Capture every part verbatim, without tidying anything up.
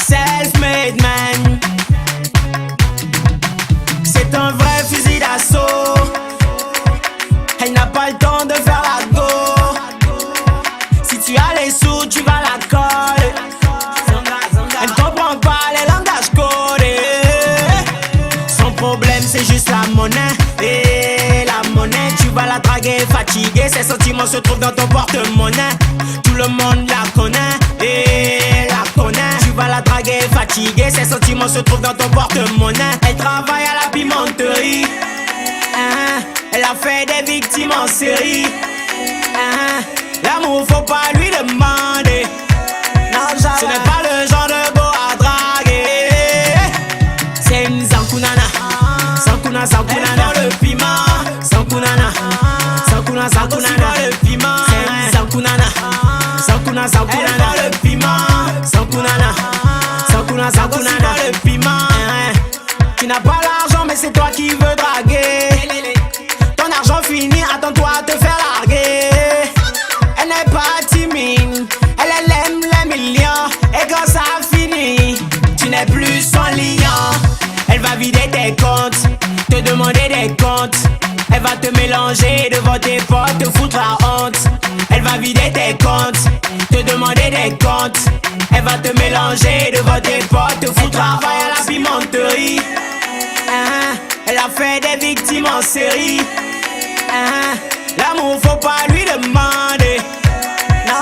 Self-made man. C'est un vrai fusil d'assaut. Elle n'a pas le temps de faire la go. Si tu as les sous, tu vas la coller. Elle comprend pas les langages codés. Son problème, c'est juste la monnaie. Et la monnaie, tu vas la draguer fatiguée. Ses sentiments se trouvent dans ton porte-monnaie. Tout le monde la connaît et la connaît. Tu vas la draguer fatiguée. Ses sentiments se trouvent dans ton porte-monnaie. Elle travaille à la pimenterie. Hein, elle a fait des victimes en série. Hein, l'amour, faut pas lui demander. Ce n'est pas le genre de go à draguer. C'est une zankunana. Zankunana, zankunana. Elle vend le piment. Zankunana. Zankunana, zankunana. Elle vend le piment. C'est une zankunana. Zankunana, zankunana. Elle vend le piment. Zankunana. Zankunana, zankunana. Elle vend le piment. Tu n'as pas l'argent, mais c'est toi qui veux draguer. Ton argent fini, attends-toi à te faire larguer. Elle n'est pas timide, elle, elle aime les millions. Et quand ça finit, tu n'es plus son lion. Elle va vider tes comptes, te demander des comptes. Elle va te mélanger devant tes potes, te foutre la honte. Elle va vider tes comptes, te demander des comptes. Elle va te mélanger devant tes potes, te foutre la honte. Elle travaille à la pimenterie. Hein, elle a fait des victimes en série. Hein, l'amour, faut pas lui demander.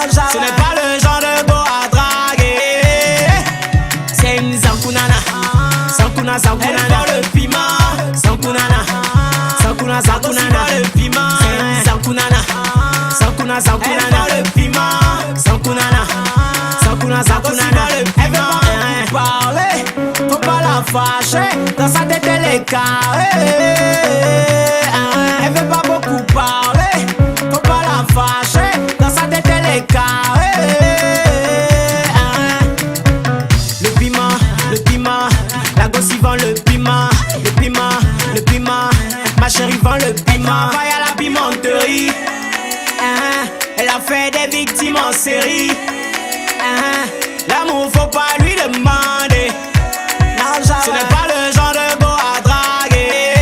Ce n'est pas le genre de go à draguer. C'est une zankunana. Zankunana, zankunana. Elle vend le piment. Zankunana. Zankunana, zankunana. Elle vend le piment. C'est une zankunana. Zankunana, zankunana. Elle vend le piment. Zankunana. Zankunana, zankunana. Elle veut pas beaucoup parler. Faut pas la fâcher, dans sa tête elle est carrée. Hein, elle veut pas beaucoup parler, faut pas la fâcher, dans sa tête elle est carrée. Hein, le piment, le piment, la gosse i vend le piment, le piment, le piment, ma chérie vend le piment. Elle travaille à la pimenterie. Hein, elle a fait des victimes en série. Hein, l'amour, faut pas lui demander. Ce n'est pas le genre de go à draguer.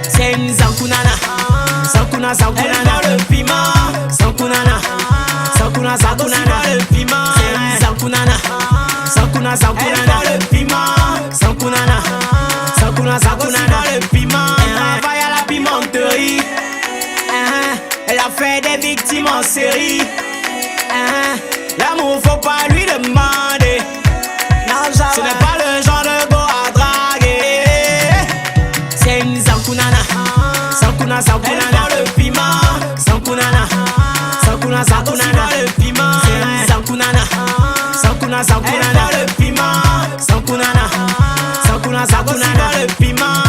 C'est une zankunana. Zankunana, zankunana. Elle vend le piment. Zankunana. Zankunana, zankunana. Elle vend le piment. C'est une zankunana. Zankunana, zankunana. Elle vend le piment. Zankunana. Zankunana, zankunana. Elle vend le piment. Elle travaille à la pimenterie. Hein, elle a fait des victimes en série. Hein, l'amour, faut pas lui demander. Ce n'est pas le genre de go à draguer. C'est une zankunana. Zankunana, zankunana. Elle vend le piment. Zankunana. Zankunana, zankunana. Elle vend le piment. C'est une zankunana. Zankunana, zankunana. Elle vend le piment. Zankunana. Zankunana, zankunana. Elle vend le piment.